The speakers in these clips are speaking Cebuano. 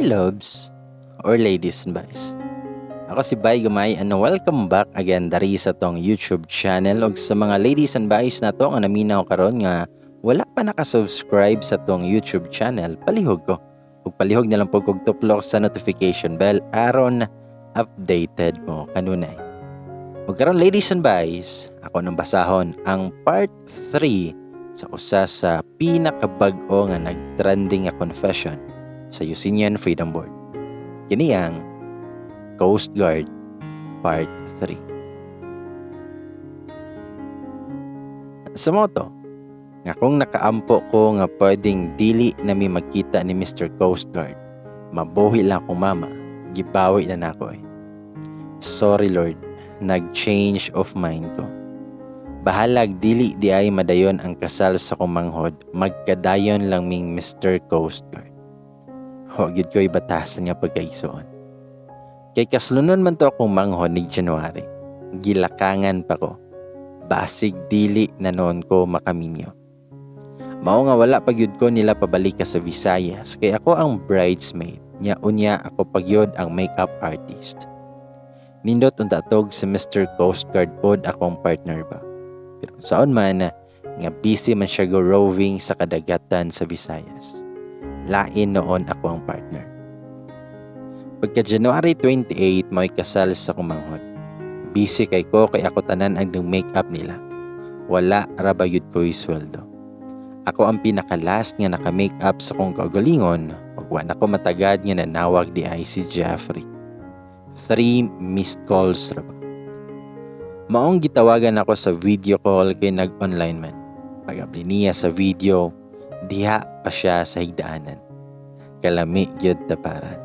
Hi loves or ladies and boys. Ako si Bay Gumay and welcome back again dari sa tong YouTube channel. Og sa mga ladies and boys na to nga naminaw karon nga wala pa naka-subscribe sa tong YouTube channel, palihog ko. Ug palihog na lang po kog tuplok sa notification bell aron updated mo kanunay. Ug karon, ladies and boys, ako nang basahon ang part 3 sa usa sa pinakabag-o nga nag-trending nga confession sa Eusebian Freedom Board. Kini ang Coast Guard Part 3. Sa moto, nga kung nakaampo ko nga pwedeng dili na mi magkita ni Mr. Coast Guard, mabuhi lang akong mama, gibawi na nako eh. Sorry Lord, nag-change of mind ko. Bahalag dili di ay madayon ang kasal sa kumanghod, magkadayon lang ming Mr. Coast Guard. Wa gyud ko ibatasan nga pagkaigsoon. Kay kaslunon man to akong manghod ni January. Gilakangan pa ko. Basig dili na noon ko makaminyo. Mao nga wala pa gyud ko nila pabalik ka sa Visayas kay ako ang bridesmaid. Nya unya ako pagyod ang makeup artist. Nindot unta tog si Mr. Coast Guard pod akong partner ba. Pero saon man nga busy man siya go roving sa kadagatan sa Visayas. Lain noon ako ang partner. Pagka January 28, mao'y kasal sa kumanghod. Busy kay ko kay ako tanan ang nag-makeup nila. Wala ra ba yun ko'y sweldo. Ako ang pinaka-last nga naka-makeup sa kong kaugalingon, ug wa na ko matagad nga nanawag di ay si Jeffrey. 3 missed calls ra ba. Maong gitawagan ako sa video call kay nag-online man. Pag-abli niya sa video, diha pa siya sa higdaanan. Kalami gyud taparan.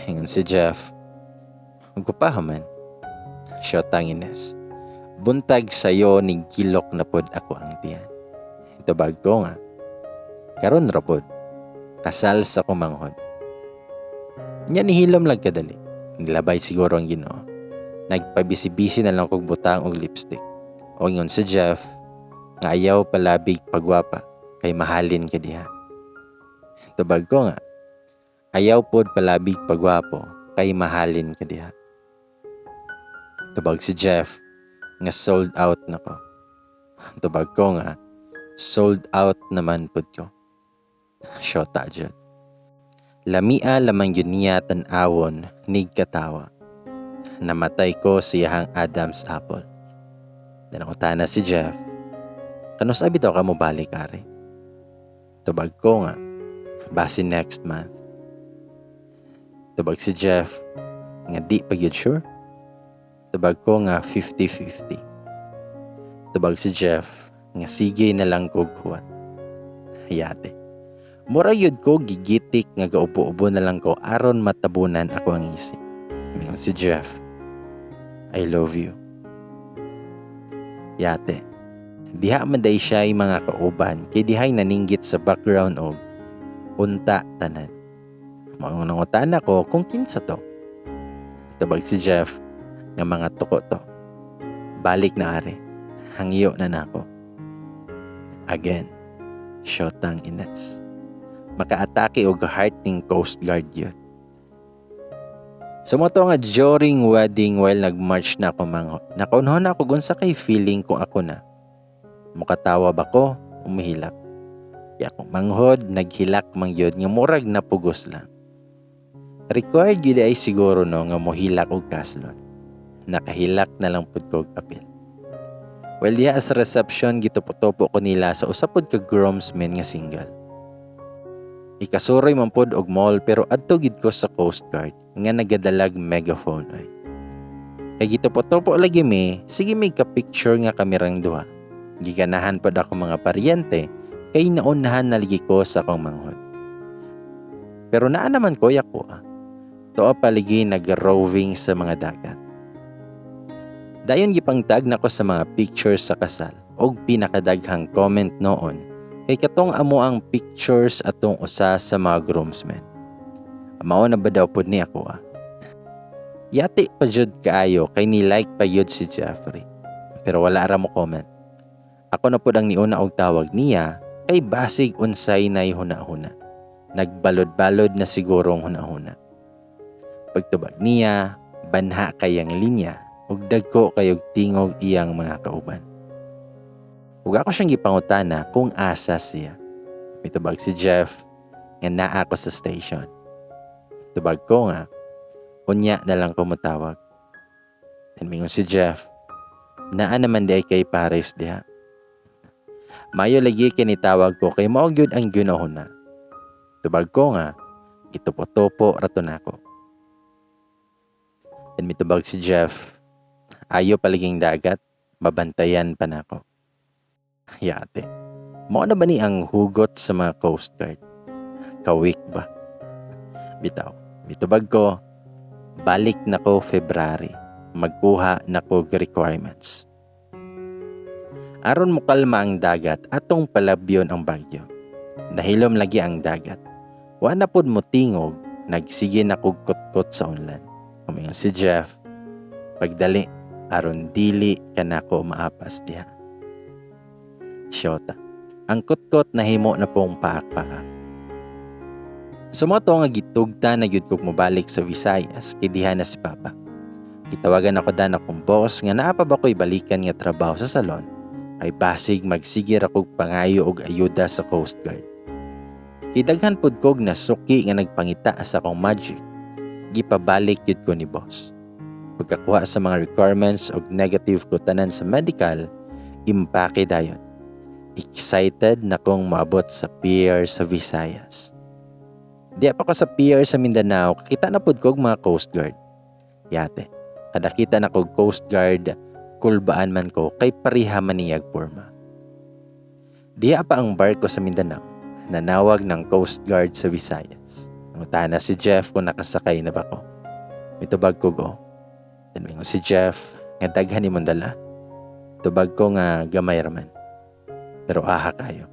Ingon si Jeff, "Magpapaha man." Syotang Ines. Buntag sayo ni gilok na pod ako ang tiyan. Tubag ko nga, karon ra pod. Kasal sa kumanghod. Nya nihilom lang kadali. Nilabay siguro ang Ginoo. Nagpabisi-bisi na lang kog butang og lipstick. O ingon si Jeff, nga ayaw palabig pagwapa kay mahalin ka diha. Tubag ko nga, ayaw pod palabig pagwapo kay mahalin ka diha. Tubag si Jeff nga sold out na ko. Tubag ko nga sold out naman pod ko. Shota jud. Lamia lamang yun niya tan-awon nig katawa. Namatay ko siyahang Adam's apple. Nanangutana si Jeff, "Kano sabi daw ka mo balik ari?" Tubag ko nga, basi next month. Tubag si Jeff, nga di pa gyud sure. Tubag ko nga 50-50. Tubag si Jeff, nga sige na lang kog huwat. Hayate. Mura yun ko gigitik nga gaubo-ubo na lang ko aron matabunan ako ang isip. Mingon si Jeff, "I love you." Yate. Diha man day siya mga kauban kay dihay naninggit sa background og unta tanan. Maong nangutan ako kung kinsa to. Tubag si Jeff nga mga tuko to. Balik na are. Hangyo na nako. Again, syotang Ines. Makaatake og heart ning Coast Guard yun. Sa mo to nga during wedding while nagmarch na ako manghod, nakaunhon ako kung sa kay feeling kung ako na. Mukatawa ba ko? Umihilak. Kaya akong manghod, naghilak man gyud nga murag napugos lang. Required gyud ay siguro no nga mohilak og kaslon. Nakahilak na lang pud ko og apil. Well, diha sa reception gitupo-tupo ko nila sa usa pud ka groomsmen nga single. Ikasuroy man pod og mall pero adto gid ko sa Coast Guard nga nagadalag megaphone ay. Kay gitupo-tupo lagi mi, sige may ka-picture nga kamirang duha. Giganahan pod ako mga paryente kay naunnahan na lagi ko sa akong manghod. Pero naa naman ko yako ah. Tuo paligi nag-roving sa mga dagat. Dayon gipangtag nako sa mga pictures sa kasal og pinakadaghang comment noon kay katong amo ang pictures atong usa sa mga groomsmen. Mao na ba daw pud ni ako ah. Yati pa jud kaayo kay ni like pa jud si Jeffrey. Pero wala ra mo comment. Ako na pud ang niuna og tawag niya kay basig unsay nay huna-huna. Nagbalod-balod na sigurong hunahuna. Pagtubag niya, banha kayang linya ug dagko kayog tingog iyang mga kauban. Ug ako siyang gipangutana kung asa siya. Mitubag si Jeff nga naa ko sa station. Tubag ko nga, unya na lang ko motawag. Then mingon si Jeff, naa naman diay kay Paris diha. Mayo lagi kinitawag ko kay mao gyud ang ginahuna. Tubag ko nga, gitupo-tupo rato nako. Then mitubag si Jeff, ayo paliging dagat, mabantayan pa nako. Yate. Mao na ba ni ang hugot sa mga Coast Guard? Kawik ba? Bitaw. Mitubag ko, balik na ko February. Magkuha na ko requirements. Aron mokalma ang dagat, atong palabyon ang bagyo. Nahilom lagi ang dagat. Wa na pod mo tingog, nagsige na kog kutkot sa unlan. Umingon si Jeff, pagdali, aron dili ka nako maapas diha. Shota. Ang kutkot nahimo na pong paak-paak. Sumoto nga gitugta na gyud kog mobalik sa Visayas kay diha na si Papa. Gitawagan ako dan akong boss nga naa pa ba ko'y balikan nga trabaho sa salon ay basig magsige ra kog pangayo og ayuda sa Coast Guard. Kay daghan pud kog nasuki nga nagpangita sa akong magic. Gipabalik gyud ko ni boss. Pagkakuha sa mga requirements og negative ko tanan sa medical, impake dayon. Excited na kong maabot sa pier sa Visayas. Di pa ko sa pier sa Mindanao, kakita na pud kog mga Coast Guard. Yate, kada kita na kog Coast Guard, kulbaan man ko kay pareha man niyag porma. Diha pa ang barko sa Mindanao, nanawag ng Coast Guard sa Visayas. Nangutana si Jeff kung nakasakay na ba ko. Mitubag ko go. Then mingon si Jeff nga daghan imong dala. Tubag ko nga gamay raman. Pero aha kayo.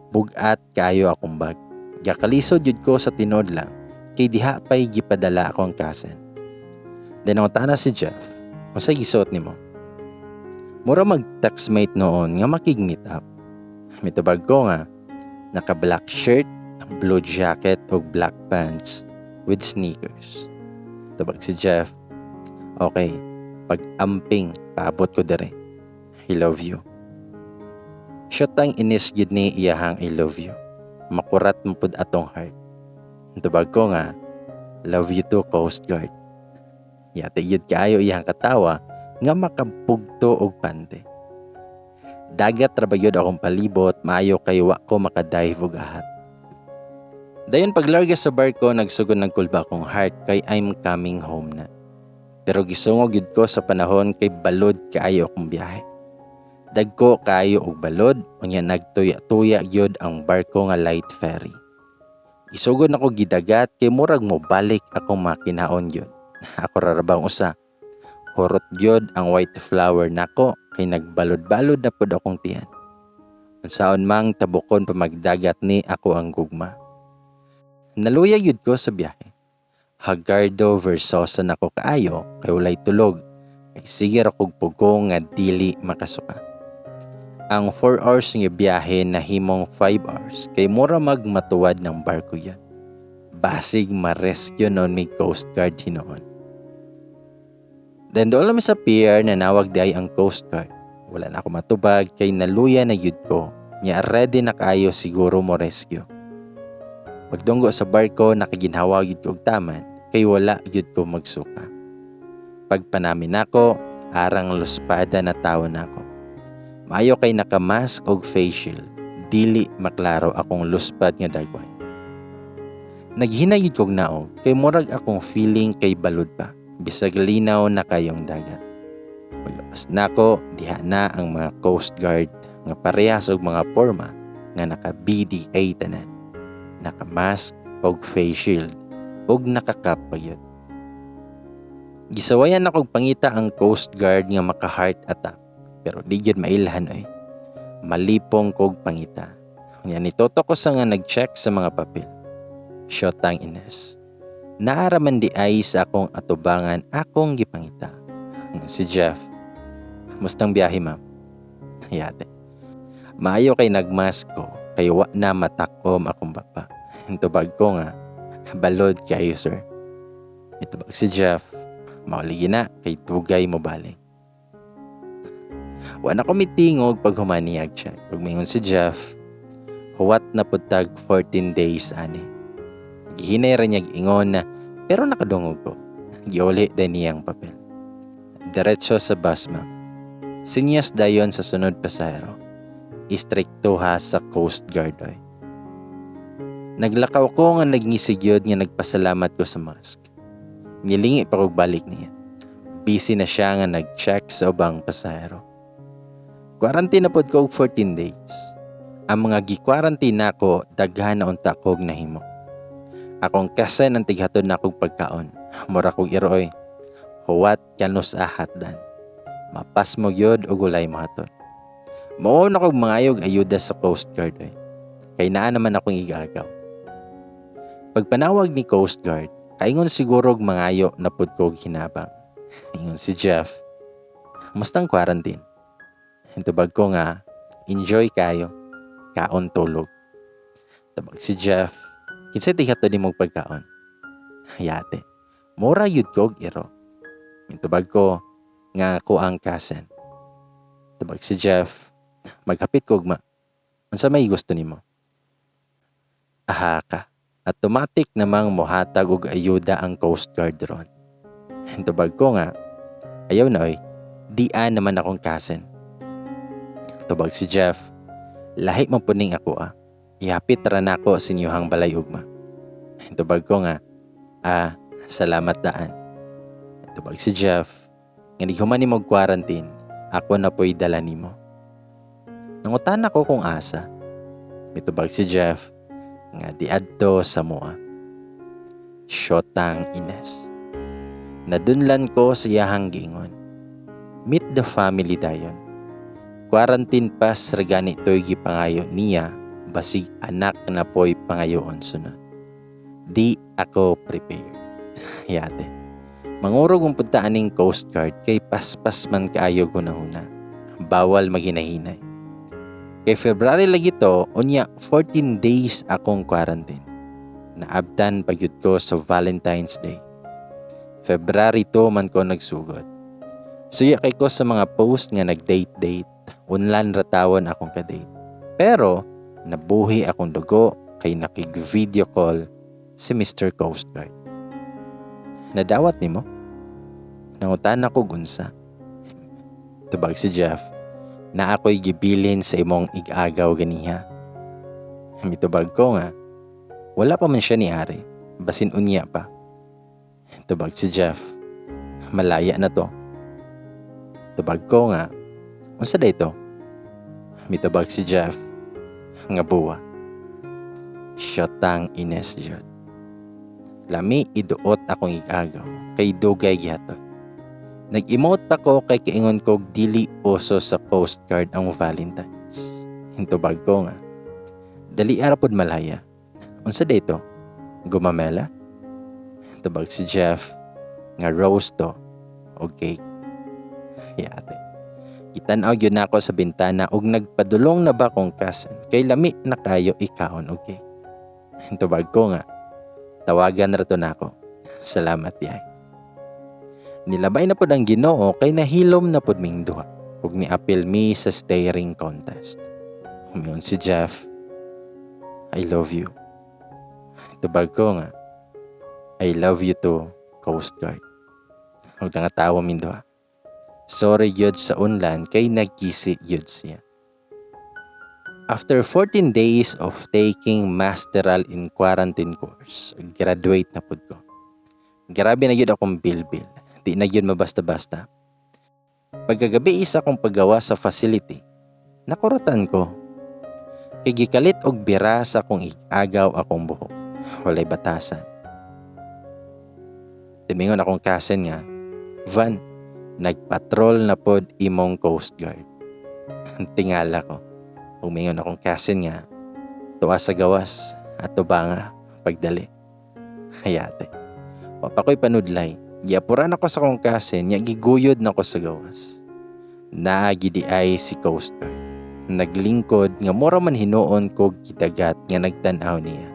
Bugat kayo akong bag. Gakalisod jud ko sa tinod lang kay diha pa'y gipadala akong cousin. Then nangutana si Jeff, unsay gisuot nimo? Mura mag-textmate noon nga makig-meet up. Mitubag ko nga naka black shirt, blue jacket ug black pants with sneakers. Tubag si Jeff, okay, pag amping paabot ko dire. I love you. Syotang inis gid ni iyahang I love you. Makurat mo pud atong heart. Tubag ko nga, love you too, Coast Guard. Yate yun kaayo iyang katawa nga makapugto og pante. Dagat ra ba yun akong palibot, maayo kay wa ko makadive og ahat. Dayon paglarga sa barko, nagsugod nagkulba akong heart kay I'm coming home na. Pero gisungog gyud ko sa panahon kay balod kaayo akong biyahe. Dagko kaayo og balod, unya nagtuya-tuya gyud ang barko nga light ferry. Gisugod nako gidagat kay murag mo balik akong makinaon gyud. Ako ra bang usa. Hurot gyud ang white flower nako kay nagbalod-balod na pud akong tiyan. Unsaon mang tabukon pa magdagat ni ako ang gugma. Naluya gyud ko sa biyahe. Hagardo versosa nako kaayo kay walay tulog kay sige ra kog pugong nga dili makasuka. Ang 4 hours nga biyahe nahimong 5 hours kay mura magmatuwad ng barko yan. Basig ma-rescue noon may Coast Guard hinoon. Then doon lang sa pier nanawag di ay ang Coast Guard. Wala na ako matubag kay naluya na yun ko. Nya ready na kaayo siguro mo rescue. Pagdunggo sa barko, nakaginhawa gyud ko og taman kay wala gyud ko magsuka. Pagpanamin nako, arang luspada na tawo nako. Maayo kay nakamask og face shield, dili maklaro akong luspad nga dagway. Naghinay gyud kog naog kay murag akong feeling kay balod pa, bisag linaw na kayong dagat. Paglapas nako, diha na ang mga Coast Guard nga parehas og mga porma nga naka BDA tanan. Naka-mask og face shield og nakakap pa gyud. Gisawayan akong pangita ang Coast Guard nga maka heart attack pero di gyud mailhan oy. Malipong kog pangita. Nya nitoto ko sa nga nag-check sa mga papel. Syotang Ines. Naaraman di ay sa akong atubangan akong gipangita. Si Jeff. Mustang biyahe, ma'am? Yate. Maayo kay nagmask ko kay wa na matakom akong baba. Tubag ko nga, "Balod kayo, sir." Mitubag si Jeff, "Mao lagi na kay dugay mo balik." Wa na ko mitingog pag human niyag check. Pag mingon si Jeff, "Huwat na pud tag 14 days ani." Gihinay ra niyag ingon na pero nakadungog ko. Giuli din niyang papel. Diretso sa bus, ma'am. Sinyas dayon sa sunod pasahero. Istrikto ha sa Coast Guard oy. Naglakaw ko nga nagngisig nga nagpasalamat ko sa mask. Nilingi pa kog balik niya. Busy na siya nga nag-check sa ubang pasahero. Quarantine na pod ko og 14 days. Ang mga gi-quarantine nako, daghan na unta kog nahimo. Akong cousin ang tighatod na kog pagkaon. Mura kog iro oy. Huwat kanus hatdan. Mapasmo gyud og walay mohatod. Mao na kog mangayog ayuda sa Coast Guard oy. Kay naa naman akong igagaw. Pagpanawag ni Coast Guard, kaingon siguro og mangayo na pud kog hinabang. Ingon si Jeff, "Mustang quarantine?" Tubag ko nga, "Enjoy kayo. Kaon, tulog." Tubag si Jeff, "Kinsay tighatod nimo pagkaon?" Yate. Mura yud kog iro. Tubag ko nga ako ang cousin. Tubag si Jeff, "Maghapit kog ma. Unsa may gusto nimo?" Aha ka. Automatic namang mohatag og ayuda ang Coast Guard ron. Tubag ko nga, "Ayaw na oy, di-a naman akong cousin." Tubag si Jeff, "Lahi man puning ako ah. Ihapit ra nako sa inyuhang balay ugma." Tubag ko nga, "Ah, salamat daan." Tubag si Jeff, nga human nimo quarantine, ako na po'y dala nimo. Nangutan ako kung asa. Mitubag si Jeff, nga diadto sa mua. Shotang Ines. Nadunlan ko sa iyahang giingon. Meet the family dayon. Quarantine pass ra gani to'y gipangayo niya, basig anak na po'y pangayoon sunod. Di ako prepared. Yate. Mangurog ang punta aning Coast Guard kay paspas man kaayo hunahuna. Bawal maghinahinay. Kay February lagi to, unya 14 days akong quarantine. Naabtan pa gyud ko sa Valentine's Day. February 2 man ko nagsugod. Suya kay ko sa mga post nga nag-date-date. Unlan ra tawon akong ka-date. Pero nabuhi akong dugo kay nakig-video call si Mr. Coast Guard. "Nadawat nimo?" Nangutan ako gunsa. Tubag si Jeff, "Na ako'y gibilin sa imong igagaw ganiha." Mitubag ko nga, wala pa man siya ni Ari, basin unya pa. Tubag si Jeff, "Malaya na to." Tubag ko nga, "Unsa day to?" Mitubag si Jeff, nga buwa. Syotang Ines jud. Lami iduot akong igagaw kay dugay gihatod. Nag-emote pa ko kay kaingon ko dili uso sa Coast Guard ang Valentine's. Hintubag ko nga, "Dali ara pod malaya. Unsa day to? Gumamela?" Tubag si Jeff nga rose to o cake. Yate. Gitan-aw gyud nako sa bintana og nagpadulong na ba kong cousin kay lami na kayo ikaon og cake. Tubag ko nga, "Tawagan ra to nako. Salamat diay." Nilabay na pod ang Ginoo kay nahilom na pod ming duha ug niapil mi sa staring contest. Umiyon si Jeff, "I love you." Tubag ko nga, "I love you too, Coast Guard." Ug nangatawa min duha. Sorry gyud sa unlan kay nagkisi gyud siya. After 14 days of taking masteral in quarantine course, graduate na pud ko. Grabe na gyud akong bilbil. Di na gyud mabasta-basta. Pagkagabi isa akong paggawa sa facility, nakuratan ko. Kay gikalit og bira sa akong igagaw akong buhok. Walay batasan. Timingon akong cousin nga, "Van, nagpatrol na pod imong Coast Guard." Tingala ko. Umingon akong cousin nga, "Tuwa sa gawas at tuba nga pagdali." Hayate. Wa pa ko'y panudlay. Giapuran ako sa akong cousin nya giguyod na ko sa gawas. Naagi di ay si Coast Guard. Naglingkod nga mura man hinuon kog gidagat nga nagtan-aw niya.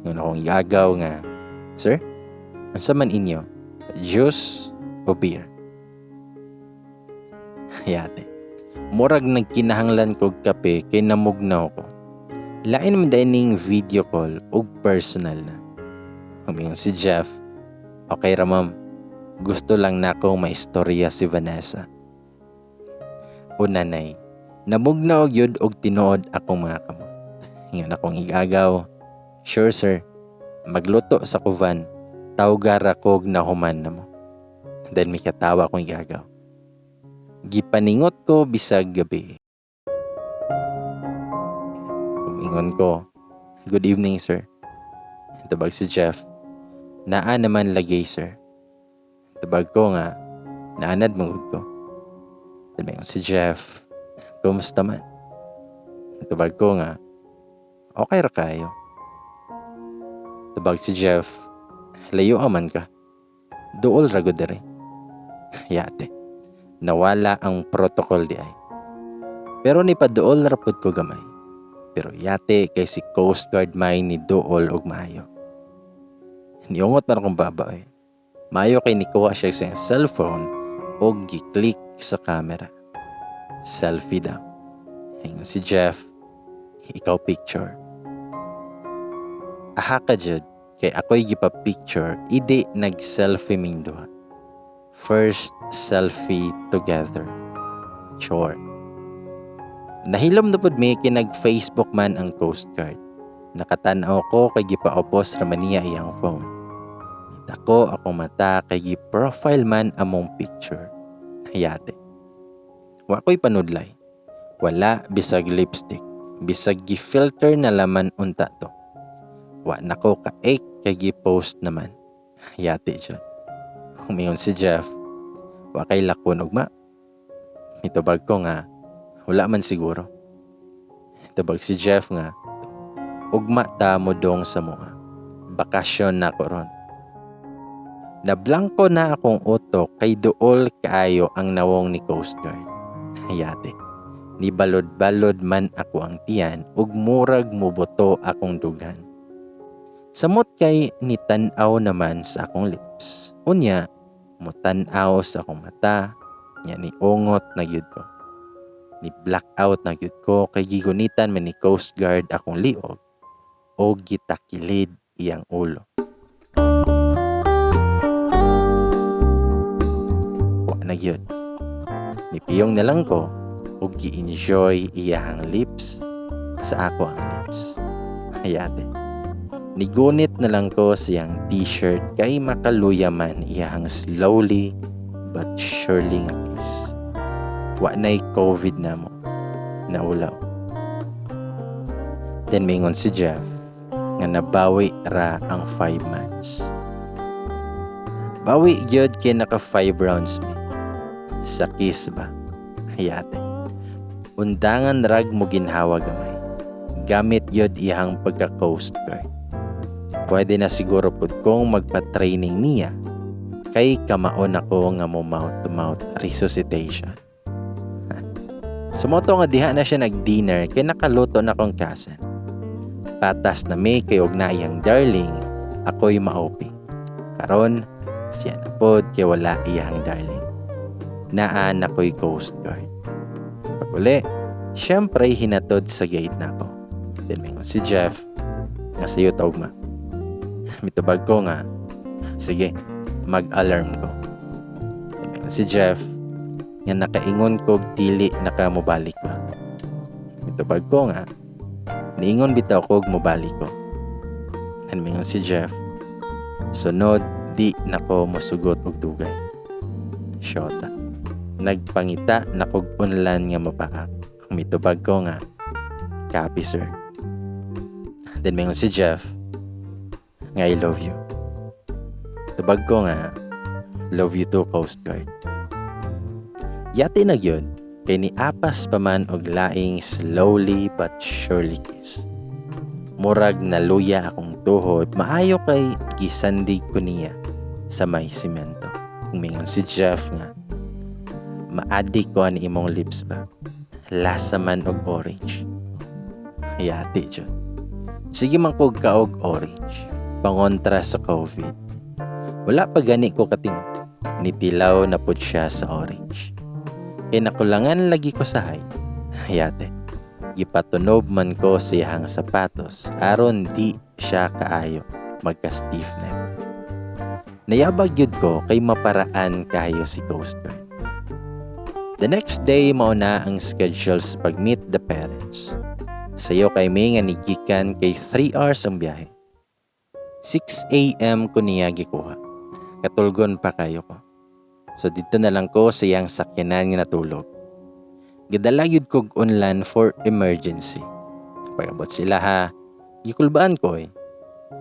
Ingon akong igagaw nga, "Sir, unsa man inyo? Juice o beer?" Yate. Murag nagkinahanglan kog kape kay namugnaw ko. Lain man diay ning video call ug personal na. Humingon si Jeff, "Okay ra, ma'am. Gusto lang nako maistorya si Vanessa." Unanay, namugnaw gyud og tinuod akong mga kamot. Ingon akong igagaw, "Sure, sir, magluto sa ko van, tawgara kog nahuman na mo." Then may katawa akong igagaw. Gipaningot ko bisag gabi. Ingon ko, "Good evening, sir." Tubag si Jeff, "Naa naman lagi, sir." Tubag ko nga, "Naanad magud ko." Tubag si Jeff, "Kumusta man?" Tubag ko nga, "Okay ra kayo." Tubag si Jeff, "Layo man ka. Duol ra gud diri." Yate. Nawala ang protocol di ay. Pero ni paduol ra pud ko gamay. Pero yate kay si Coast Guard may ni duol og maayo. Niungot man akong baba eh. Maayo kay nikuha siya sa iyang cellphone og gi-click sa camera. Selfie daw. Ingon si Jeff, "Ikaw picture." Aha ka jud kay ako'y gipa-picture, idi nag-selfie ming duha. First selfie together. Chore. Nahilom na pud mi kay nag-Facebook man ang Coast Guard. Nakatanaw ko kay gipaubos ra man niya iyang phone. Nitako akong mata kay gi-profile man among picture. Hayate. Wa ko'y panudlay. Wala bisag lipstick. Bisag gi-filter na laman unta to. Wa nako ka-ek kay gi-post naman. Yate jud. Humingon si Jeff, "Wa kay lakon ugma?" Mitubag ko nga, "Wala man siguro." Tubag si Jeff nga, "Ugma ta mo dong sa mua. Bakasyon na ko ron." Nablangko na akong utok kay duol kaayo ang nawong ni Coast Guard. Hayate. Nibalod-balod man ako ang tiyan ug murag mubuto akong dughan. Samot kay nitan-aw naman sa akong lips. Unya, mutan-aw sa akong mata, nya niungot na gyud ko. Ni blackout na gyud ko kay gigunitan man ni Coast Guard akong liog o gitakilid iyang ulo. Wa na gyud. Nipiyong na lang ko ug gi-enjoy iyahang lips sa ako ang lips. Hayate. Nigunit na lang ko siyang t-shirt kay makaluya man iyahang slowly but surely nga kiss. Wa na'y COVID na mo. Naulaw. Then mingon si Jeff nga nabawi ra ang 5 months. Bawi gyud kay naka 5 rounds mi. Sa kiss ba? Hayate. Undangan rag mo ginhawa gamay. Gamit gyud iyang pagka Coast Guard. Pwede na siguro pud kong magpa-training niya kay kamaon ako nga mo mouth to mouth resuscitation. Sumoto nga diha na siya nag-dinner kay nakaluto na kong cousin. Patas na may kay og na iyang darling, ako'y maopi. Karon, siya na pod kay wala iyang darling. Naa na ko'y Coast Guard. Pag-uli, syempre hinatod sa gate na ako. Then mingon si Jeff, nga sayo tawag ma. Mitubag ko nga, "Sige, mag-alarm ko." Then mingon si Jeff, nga nakaingon ko dili nakamobalik ba. Mitubag ko nga, "Niingon bitaw ko mobalik ko." Then mingon si Jeff, "Sunod di nako mosugot og dugay." Shota. Nagpangita na kog unlan nga mapaak. Mitubag ko nga, "Copy, sir." Then mingon si Jeff, nga I love you. Tubag ko nga, "Love you too, Coast Guard." Yati na gyud, kay ni apas pa man og laing slowly but surely kiss. Murag naluya akong tuhod, maayo kay gisandig ko niya sa may simento. Umingon si Jeff nga, "Maadik ko ani imong lips ba? Lasa man og orange." Yati jud. Sige man kog kaog orange, pangontra sa COVID. Wala pa gani ko katingog. Nitilaw na pud siya sa orange. Kay nakulangan lagi ko sa height. Hayate. Gipatunob man ko siyang sapatos aron di siya kaayo magka stiff neck. Nayabag yun ko kay maparaan kayo si Coast Guard. The next day, mao na ang schedule sa pag-meet the parents. Sayo kay mi nga nigikan kay 3 hours ang biyahe. 6 a.m. ko niya gikuha. Katulgon pa kayo ko. So dito na lang ko sa iyang sakyanan nga natulog. Gidala gyud kog unlan for emergency. Pag-abot sila ha, gikulbaan ko eh.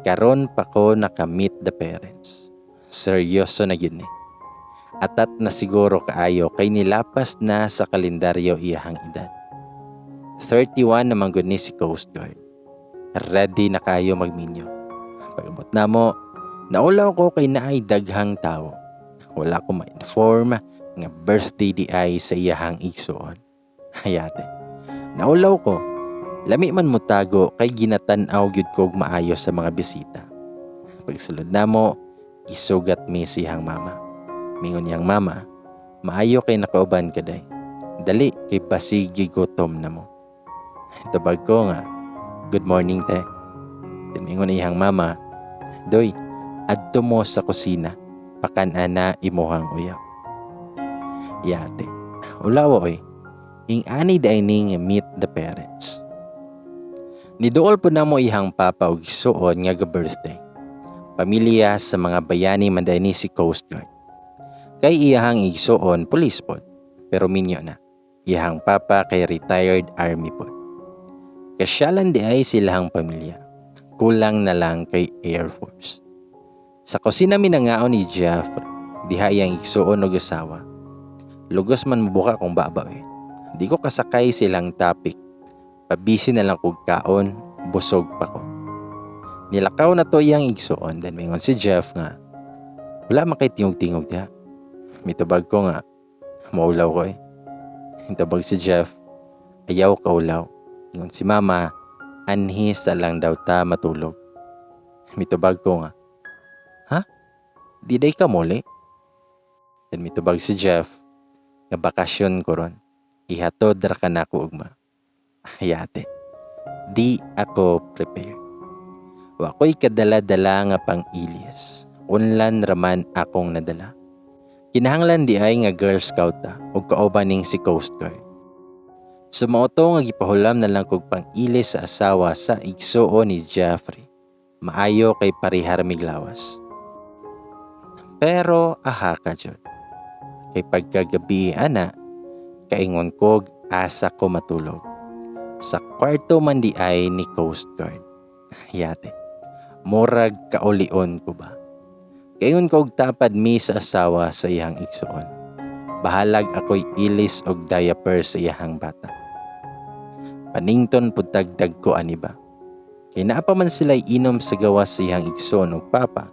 Karon pa ko naka-meet the parents. Seryoso na gyud ni. Atat na siguro kaayo kay nilapas na sa kalendaryo iyahang edad. 31 naman gud ni si Coast Guard. Ready na kayo magminyo. Pag-abot na mo, naulaw ko kay naay daghang tao. Wala ko ma-inform nga birthday di ay sa iyahang igsuon. Hayate. Naulaw ko. Lami man mo tago kay ginatan-aw gyud kog maayo sa mga bisita. Pagsulod namo, isugat mi siyang mama. Mingon niyang mama, "Maayo kay nakauban ka day. Dali kay basig gutom na mo." Tubag ko nga, "Good morning, te." Mingon iyang mama, "Doy, adto mo sa kusina, pakan-ana imuhang uyab." Yate, ulaw oy, ing ani dining meet the parents. Niduol po na mo ihang papa og igsuon nga ga-birthday. Pamilya sa mga bayani man ni si Coast Guard. Kay iyahang igsuon police pod, pero minyo na. Iyahang papa kay retired army pod. Kasyalan di ay silahang pamilya. Kulang na lang kay Air Force. Sa kusina minangaon ni Jeffrey, diha iyang igsuon og asawa. Lugos man mubuka kong baba eh. Di ko kasakay silang topic. Pabisi na lang kog kaon, busog pa ko. Nilakaw na to iyang igsuon, then mingon si Jeff nga, "Wala man kay tingog-tingog diha." Mitubag ko nga, "Maulaw ko eh." Mitubag si Jeff, "Ayaw kaulaw." Ingon si mama, anhi sa lang daw ta matulog. Mitubag ko nga, "Ha? Di day ka muli?" Then mitubag si Jeff, nga bakasyon ko ron. Ihatod ra ka nako ugma. Hayate. Di ako prepared. Wa ko'y kadala-dala nga pang-ilis. Unlan raman akong nadala. Kinahanglan di ay nga Girl Scout ta ug kauban ning si Coast Guard. So mao to nga gipahulam na lang kog pang-ilis sa asawa sa igsuon ni Jeffrey. Maayo kay parehar miglawas. Pero aha ka jud. Kay pagkagabi ana, kaingon kog asa ko matulog. Sa kwarto man di ay ni Coast Guard. Yate. Murag kaulion ko ba? Kaingon ko og tapad mi sa asawa sa iyang igsuon. Bahalag ako'y ilis og diaper sa iyahang bata. Panington pud tagdag ko ani ba? Kay naa pa man sila inom sa gawas sa iyang igsuon og papa.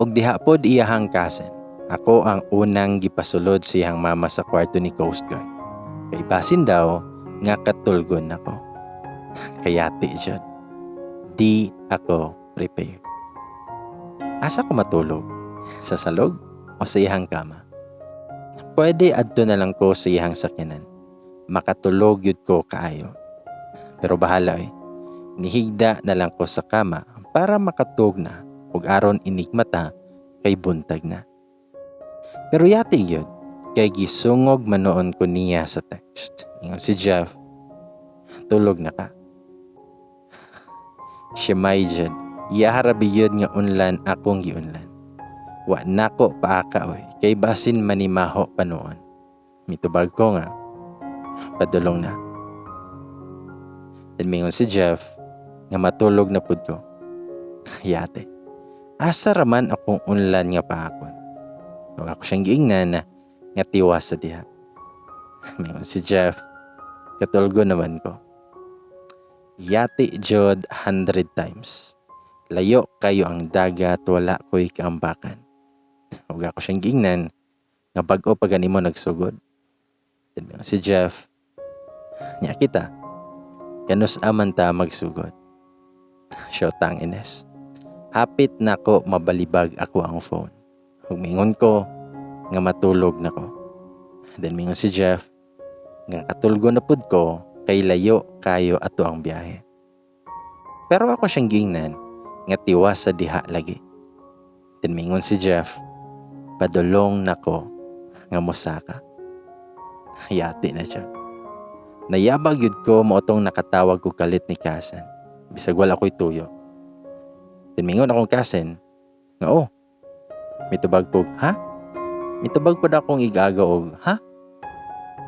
Og diha pod iyahang cousin. Ako ang unang gipasulod sa iyang mama sa kwarto ni Coast Guard. Kay basin daw nga katulgon ako. Kayati jud. Di ako prepared. Asa ko matulog? Sa salog o sa iyang kama? Pwede adto na lang ko sa iyang sakyanan. Makatulog yun ko kaayo. Pero bahala eh. Nihigda na lang ko sa kama para makatug na ug aron inigmata kay buntag na. Pero yati yun, kay gisungog manoon ko niya sa text. Ingon si Jeff, "Tulog na ka." Siya may jud, iyaharabi yun nga unlan akong giunlan. Wa nako paaka oy, kay basin manimaho pa noon. Mitubag ko nga, "Padulong na." Then mingon si Jeff, nga matulog na pud ko. Yate. Asa raman akong unlan nga paakon? Ug ako siyang giingnan na nga tiwas sa diha. Mingon si Jeff, "Katulgo naman ko." Yati jud 100 times. Layo kayo ang dagat, wala ko'y kaambakan. Ug ako siyang giingnan nga bag-o pa gani mo nagsugod. Then mingon si Jeff, "Nya kita, kanus-a man ta magsugod?" Shota ang Ines. Hapit nako mabalibag ako ang phone. Ug mingon ko nga matulog na ko. Then mingon si Jeff nga katulgo na pud ko kay layo kayo ato ang biyahe. Pero ako siyang giingnan nga tiwas sa diha lagi. Then mingon si Jeff, padulong nako nga mosaka. Yati na siya. Nayabag yun ko mao tong nakatawag ko kalit ni cousin. Bisag wala ko'y tuyo. Then mingon akong cousin nga, "Oh." Mitubag ko, "Ha?" Mitubag pud akong igaga og, "Ha?"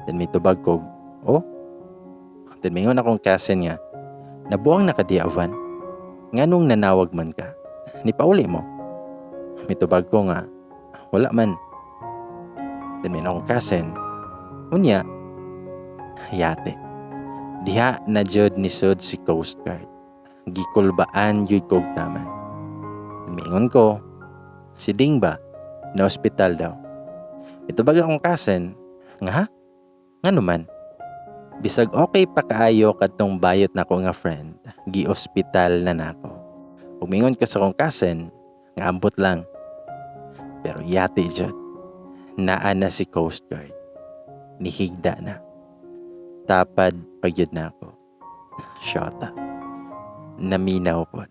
Then mitubag ko, "Oh." Then mingon akong cousin nga, "Nabuang na ka diha, Van. Nganong nanawag man ka? Nipauli mo?" Mitubag ko nga, "Wala man." Then mingon akong cousin, "Unya?" Yate. Diha na jud nisud si Coast Guard. Gikulbaan jud kog taman. Mingon ko, "Si Ding ba? Na ospital daw." Mitubag akong cousin, nga, "Ha? Ngano man?" Bisag okay pa kaayo kadtong bayot nako nga friend, gi-ospital na nako. Ug mingon ko sa akong cousin, nga ambot lang. Pero yati jud. Naa na si Coast Guard. Nihigda na. Tapad pa gyud nako. Shota. Naminaw pod.